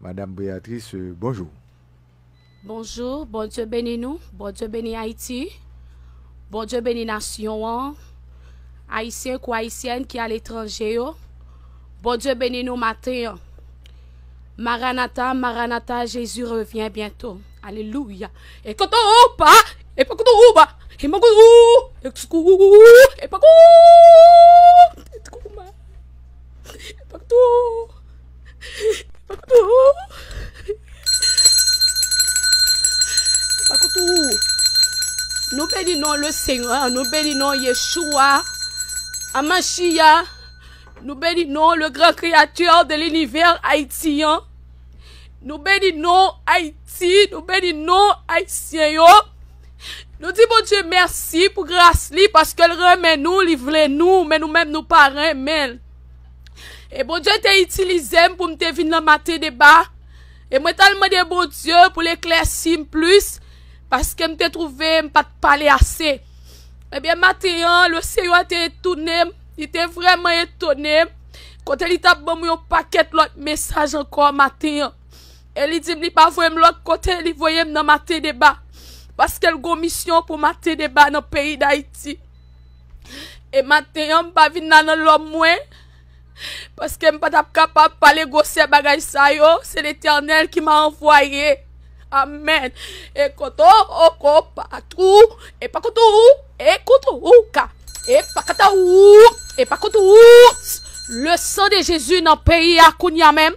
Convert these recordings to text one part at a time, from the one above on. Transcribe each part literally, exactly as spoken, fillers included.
Madam Beatrice, euh, bonjou. Bonjou, Bondye beni nou, Bondye beni Ayiti, Bondye beni nasyon an, Ayisyen kou Ayisyèn ki aletranje yo, Bondye beni nou maten an. Maranata, Maranata, Jésus revient bientôt. Alelouya. E kote ou pa, e pa kote ou pa, e pa kote ou, e pa kote ou, e pa kote ou, e pa kote ou. Pakou tou. Nou beni non le Seigneur, nou beni non Yeshua, Amashia, nou beni non le grand créateur de l'univers haïtien. Nou beni non Ayiti, nou beni non Ayisyen yo. Nou di Bondye mèsi pou gras li, paske l renmen nou, li vle nou, men nou menm nou pa renmen l. E Bondye te itilize m pou m te vin nan maten deba. E mwen t al mande Bondye pou l eklèsi m plis, paske m te twouve m pa t pale ase. Ebyen, maten an, le Seyè te etone m. Li te vrèman etone m. Kote li t ap ban m yon pakèt lòt mesaj ankò maten an. E li di m li pa voye m lòt kote, li voye m nan maten deba. Paske l gon misyon pou maten deba nan peyi Dayiti. E maten an, m pa vin la nan lòm mwen. Paske m pa t ap kapab pale gwosè bagay sa yo. Se Letènèl ki m a anvwaye. Amèn. E koto oko patou. E pa koto ou. E koto ou ka. E pa kata ou. E pa koto ou. Le sang de Jésus nan peyi a kounye a menm.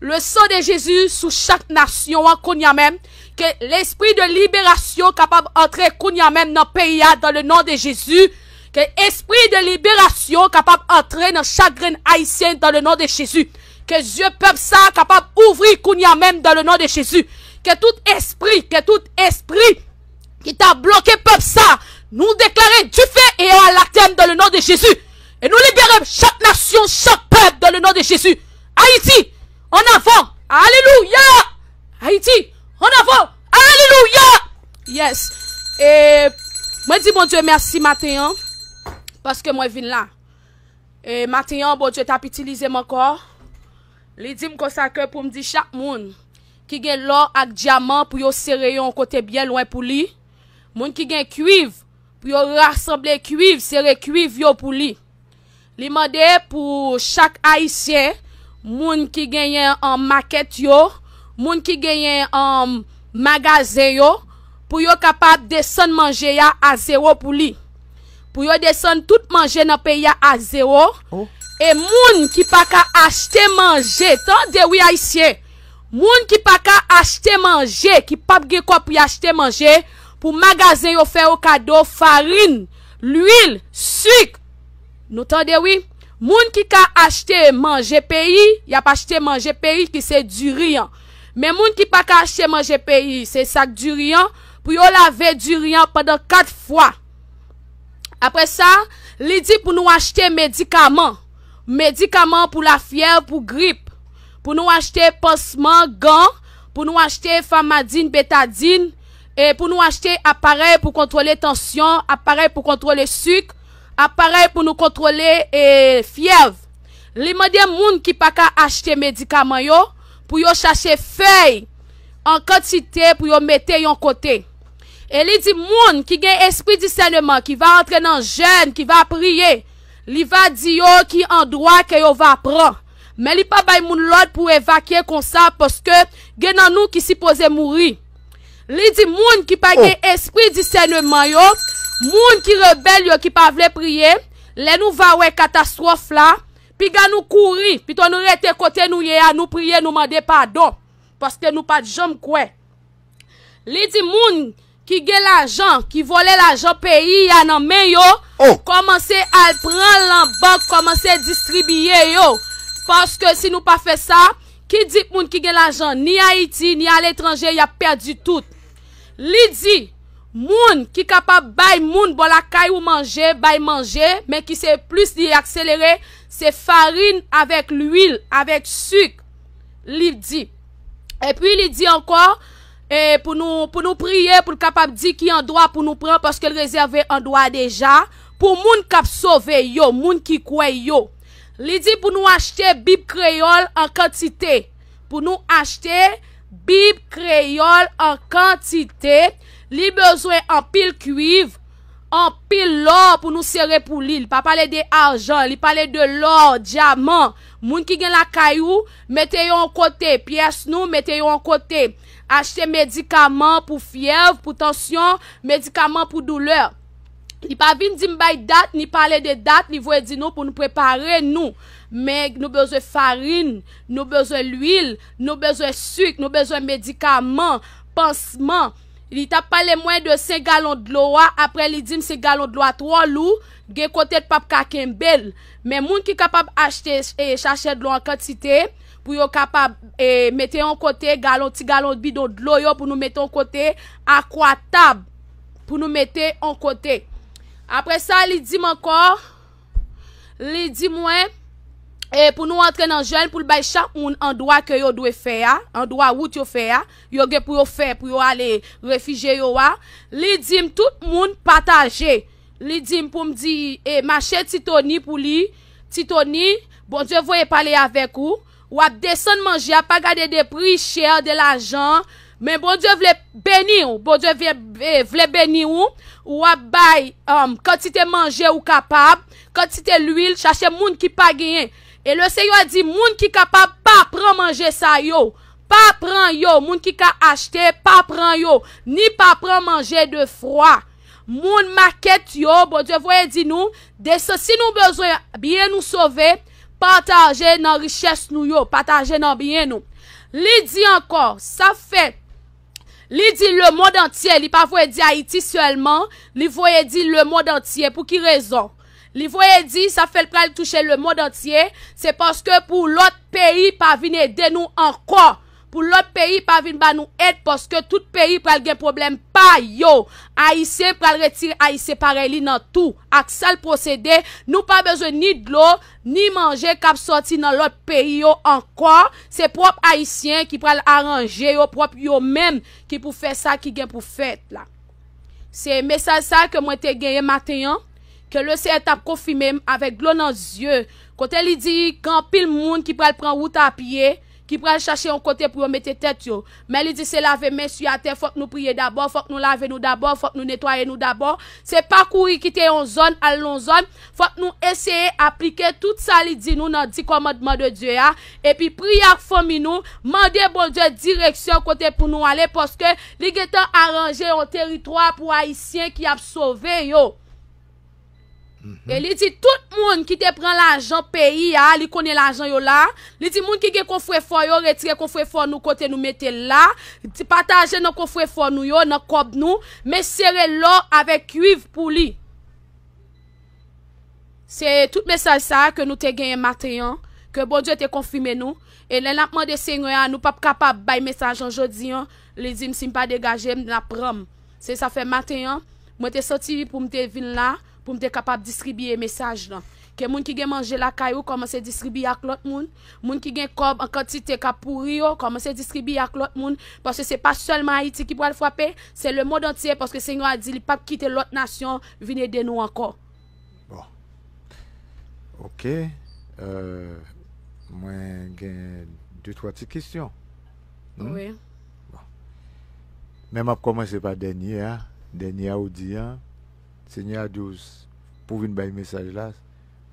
Le sang de Jésus sou chak nasyon an kounye a menm. Ke lespri de liberasyon kapab antre kounye a menm nan peyi a dans le nom de Jésus. Ke espri de liberasyon kapab antre nan chak grenn Ayisyen dans le nom de Jésus. Ke zye pèp sa kapab ouvri kounye a menm dans le nom de Jésus. Ke tout espri, ke tout espri ki ta bloke pèp sa, nou deklare dife e anatèm dans le nom de Jésus. E nou libere chak nasyon, chak pèp dans le nom de Jésus. Ayiti, en avant. Alelouya. Ayiti, en avant. Alelouya. Yes. E mwen di Bondye mèsi maten an, paske mwen vin la. E maten an, Bondye t ap itilize m ankò. Li di m konsa ke pou m di chak moun ki gen lò ak dyaman pou yo sere yo yon kote byen lwen pou li. Moun ki gen kwiv, pou yo rasanble kwiv, sere kwiv yo pou li. Li mande pou chak Ayisyen, moun ki genyen, um, makèt yo, moun ki genyen, um, magazen yo, pou yo kapab desann manje a a zewo pou li. Pou yo desann tout manje nan peyi a a zewo. Oh. E moun ki pa ka achte manje, tande wi Ayisyen, moun ki pa ka achte manje, ki p ap gen kòb pou y achte manje, pou magazen yo fè yo kado farin, lwil, sik. Nou tande wi. Moun ki ka achte manje peyi, y ap achte manje peyi ki se diri an. Men moun ki pa ka achte manje peyi, se sak diri an, pou yo lave diri an pandan kat fwa. Apre sa, li di pou nou achte medikaman. Medikaman pou lafyèv, pou grip. Pou nou achte pansman, gan. Pou nou achte famadin, betadin. E pou nou achte aparèy pou kontwole tansyon, aparèy pou kontwole sik, aparèy pou nou kontwole, e, fyèv. Li mande moun ki pa ka achte medikaman yo pou yo chache fèy an kantite pou yo mete yon kote. E li di moun ki gen espri disèneman, ki va antre nan jèn, ki va priye, li va di yo ki andwa ke yo va pran. Men li pa bay moun lòd pou evakye konsa, paske gen nan nou ki sipoze mouri. Li di moun ki pa gen espri disèneman yo, moun ki rebèl yo, ki pa vle priye, lè nou va wè katastwòf la, piga nou kouri, pito nou rete kote nou ye a, nou priye, nou mande padon, paske nou pa t janm kwè. Li di moun ki gen lajan, ki vòlè lajan peyi a nan men yo, oh, kòmanse al pran l nan bank, kòmanse distribiye yo. Paske si nou pa fè sa, ki di moun ki gen lajan ni Ayiti, ni aletranje, y ap pèdi tout. Li di, moun ki kapab bay moun bò lakay ou manje, bay manje, men ki se plis li akselere, se farin avèk lwil, avèk sik, li di. Epi li di ankò, e, pou nou, pou nou priye, pou l kapab di ki andwa pou nou pran, paske l rezève andwa deja pou moun k ap sove yo, moun ki kwè yo. Li di pou nou achte Bib kreyòl an kantite, pou nou achte Bib kreyòl an kantite. Li bezwen anpil kwiv, anpil lò pou nou sere pou li. Li pa pale de ajan, li pale de lò, dyaman. Moun ki gen lakay ou, mete yo yon kote, pyès nou, mete yo yon kote. Achte medikaman pou fyèv, pou tansyon, medikaman pou doulè. Li pa vin di m bay dat, ni pale de dat, li voye di nou pou nou prepare nou. Men nou bezwen farin, nou bezwen lwil, nou bezwen sik, nou bezwen medikaman, pansman. Li t ap pale mwen de senk galon dlo a, apre li di m senk galon dlo a twò lou, gen kote l p ap ka kenbe l. Men moun ki kapab achte, e, sachè dlo an kantite, pou yo kapab, e, mete yon kote, galon, ti galon bidon dlo yo, pou nou mete yon kote, akwatab, pou nou mete yon kote. Apre sa, li di m ankò, li di mwen, e, pou nou antre nan jèn, pou l bay chak moun andwa ke yo dwe fè a, andwa wout yo fè a, yo gen pou yo fè, pou yo ale refijye yo a. Li di m tout moun pataje. Li di m pou m di, e, mache Titoni pou li. Titoni, Bondye voye pale avèk ou. W ap desann manje a, pa gade de pri chè, de lajan. Men Bondye vle beni w. Bondye vle, e, vle beni w. W ap bay, um, kantite manje ou kapab, kantite lwil, chache moun ki pa genyen. E Lesenyè di, moun ki kapab pa pran manje sa yo. Pa pran yo. Moun ki ka achte, pa pran yo. Ni pa pran manje de fwa. Moun makèt yo, Bondye voye di nou, desann, si nou bezwen byen nou sove, pataje nan richès nou yo, pataje nan byen nou. Li di ankò, sa fè, li di lemonn antye, li pa voye di Ayiti sèlman, li voye di lemonn antye. Pou ki rezon? Li voye di, sa fè l pral touche lemonn antye, se paske pou lòt peyi pa vin ede nou ankò. Pou lòt peyi pa vin ba nou èd, paske tout peyi pral gen pwoblèm pa yo. Ayisyen pral retire Ayisyen parèy li nan tou. Ak sa l posede, nou pa bezwen ni dlo, ni manje k ap sòti nan lòt peyi yo ankò. Se pwòp Ayisyen ki pral aranje yo, pwòp yo menm ki pou fè sa ki gen pou fèt la. Se mesaj sa ke mwen te genyen maten an, ke Lesenyè t ap konfime m avèk dlo nan zye, kote li di gen anpil moun ki pral pran wout a pye, ki pral chache yon kote pou yo mete tèt yo. Men li di se lave men sou atè, fòk nou priye dabò, fòk nou lave nou dabò, fòk nou netwaye nou dabò. Se pa kouri kite yon zòn, al nan yon zòn, fòk nou eseye aplike tout sa li di nou nan di kòmandman de Dye a, epi priye ak fanmi nou, mande Bondye direksyon kote pou nou ale, paske li gentan aranje yon teritwa pou Ayisyen ki ap sove yo. E li di tout moun ki te pran lajan peyi a, li konnen lajan yo la. Li di moun ki gen kofrefò yo, retire kofrefò nou kote nou mete l la. Di pataje nan kofrefò nou yo, nan kòb nou, men sere lò avèk kwiv pou li. Se tout mesaj sa a ke nou te genyen maten an, ke Bondye te konfime nou. E lè n ap mande Senyè a, nou p ap kapab bay mesaj an jodi an, li di m si m pa degaje m, l ap pran m. Se sa fè maten an, mwen te santi pou m te vin la, pou m te kapab distribiye mesaj lan. Ke moun ki gen manje lakay ou, kòmanse distribiye ak lòt moun. Moun ki gen kòb an kantite k ap pouri yo, kòmanse distribiye ak lòt moun. Paske se pa sèlman Ayiti ki pral frape, se lemonn antye, paske Senyè a di li p ap kite lòt nasyon vin ede nou ankò. Bon. Ok. Euh, mwen gen de twa ti kesyon. Hmm? Wi. Bon. Men m ap kòmanse pa dènye a. Dènye a ou di an, Senyè a di w s-, pou w vin bay mesaj la,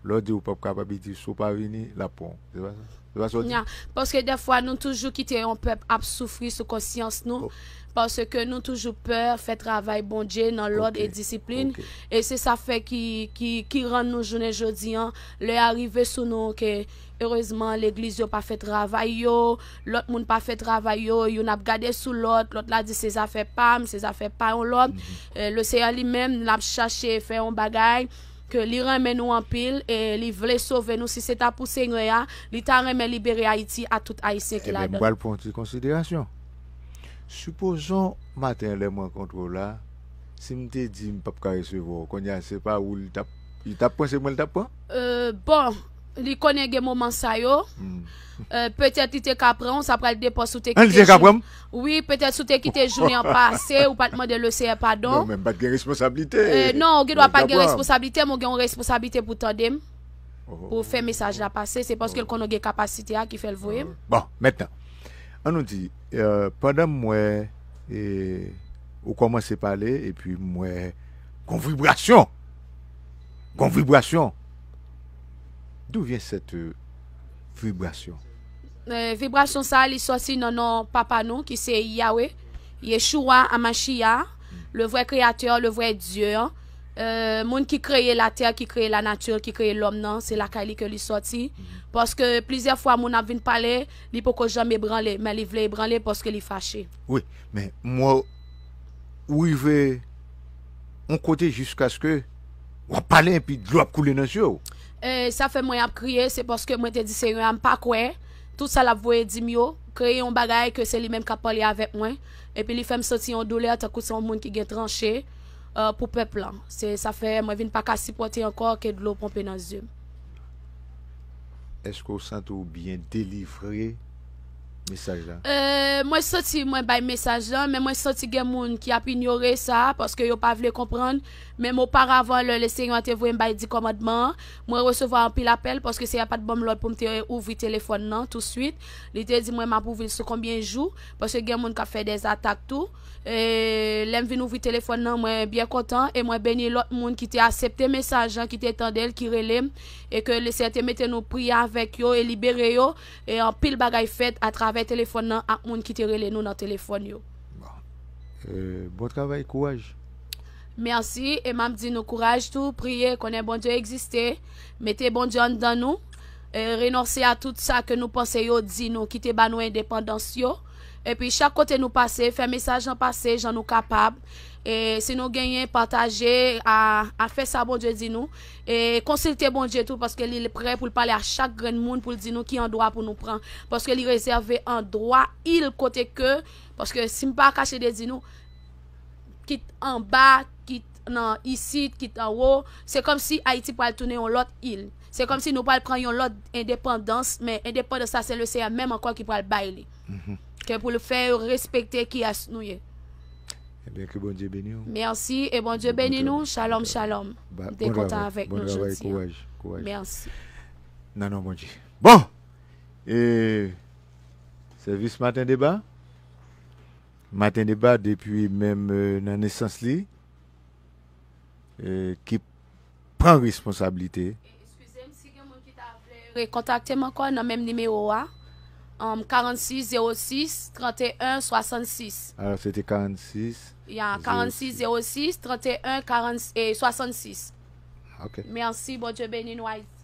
lè w di w p ap kapab, li di si w pa vini, l ap pran w. Se pa sa? Se pa sa w di? Nya, paske dèfwa nou toujou kite yon pèp ap soufri sou konsyans nou, paske nou toujou pè fè travay Bondye nan lòd e disiplin. Ok. E se sa fè ki, ki, ki rann nou jounen jodi an, lè a rive sou nou ke erezman legliz yo pa fè travay yo, lòt moun pa fè travay yo, youn ap gade sou lòt, lòt la di se zafè pa m, se zafè pa yon lòt. Mhm. E, Lesenyè li menm, l ap chache fè yon bagay, ke li renmen nou anpil e li vle sove nou. Si se ta pou Senyè a, li ta renmen libere Ayiti a tout Ayisyen ki ladan. Ebyen, m pral pran yon ti konsiderasyon. Sipozon maten lè m rankontre w la, si m te di m p ap ka resevwa w, kounye a se pa ou li t ap, li t ap pran, se mwen li t ap pran? Euh, bon, li konnen gen moman sa yo. Hmm. Euh, petèt li te ka pran w, sa pral depann si w te kite jou-, wi, petèt si w te kite jounen an pase, ou pa t mande Lesenyè padon. Non, men m pa t gen responsablite. Euh, non, ou gen dwa pa gen responsablite, men w gen yon responsablite pou tande m, pou fè mesaj la pase. Se paske l konnen w gen kapasite a ki fè l voye m. Bon, mentnan, An nou di, eh, pandan m wè, eh, ou kòmanse pale, epi m wè gon vibrasyon. Gon vibrasyon. D'où vient cette, euh, vibration? Eh, vibrasyon sa, li sòti nan non papa nou, ki se Yahweh, Yeshua Amashia, le vrai créateur, le vrai Dieu, hein. Eh, moun ki kreye latè, ki kreye lanati, ki kreye lòm nan, se lakay li ke li sòti. Paske plizyè fwa moun ap vin pale, li poko janm ebranle, men li vle ebranle paske li fache. Wi, men m wè ou rive yon kote jiskaske w ap pale epi dlo ap koule nan zye w. E sa fè mwen ap kriye, se paske mwen te di Senyè a m pa kwè. Tout sa l ap voye di m yo, kreye yon bagay ke se li menm k ap pale avèk mwen. Epi li fè m santi yon doulè tankou se yon moun ki gen tranche, eh, pou pèp lan. Se sa fè mwen vin pa ka sipòte ankò ke dlo ponpe nan zye m. Èske w santi w byen delivre mesaj la? Eh, mwen santi mwen bay mesaj lan, men mwen santi gen moun ki ap inyore sa, paske yo pa vle konprann. Menm oparavan, lè Lesenyè te voye m bay di kòmandman an, mwen resevwa anpil apèl, paske Senyè a pa t ban m lòd pou m te ouvri telefòn nan touswit. Li te di mwen m ap ouvri l sou konbyen jou, paske gen moun k ap fè dèzatak tou. E lè m vin ouvri telefòn nan, mwen byen kontan, e mwen beni lòt moun ki te aksepte mesaj lan, ki te tande l, ki rele m, e ke Lesenyè te mete nou priye avèk yo e libere yo. E anpil bagay fèt atravè telefòn nan ak moun ki te rele nou nan telefòn yo. Bon. Eh, bon travay, kouraj. Mèsi, e m ap di nou kouraj tou, priye, konnen Bondye egziste, mete Bondye anndan nou, e renonse a tout sa ke nou panse yo di nou, ki te ba nou endepandans yo. Epi chak kote nou pase, fè mesaj lan pase jan nou kapab. E si nou genyen, pataje, a, a fè sa Bondye di nou. E konsilte Bondye tou, paske li prè pou l pale a chak grenn moun, pou l di nou ki andwa pou nou pran. Paske li rezève andwa il kote ke, paske si m pa kache de di nou, kit anba, kit nan isit, kit anwo, se kòmsi Ayiti pral tounen yon lòt il. Se kòmsi nou pral pran yon lòt endepandans, men endepandans sa se Lesenyè menm ankò ki pral bay li. Ke pou l fè yo respekte kiyès nou ye. Ebyen, ke Bondye beni w. Mèsi, e Bondye beni nou. Shalom, shalom. M te kontan avèk nou jodi a. Kouraj, kouraj. Mèsi. Nan non Bondye. Bon! E sèvis Maten Deba. Maten Deba depi menm, eh, nan nesans li, eh, ki pran responsablite. Eskize m, si gen moun ki ta vle rekontakte m ankò nan menm nimewo a, um, karannsis zewo sis tranteyen swasannsis. Alò, se te karannsis. Ya, karannsis zewo sis tranteyen karannsis, eh, swasannsis. Ok. Mèsi, Bondye beni nou, Ayiti.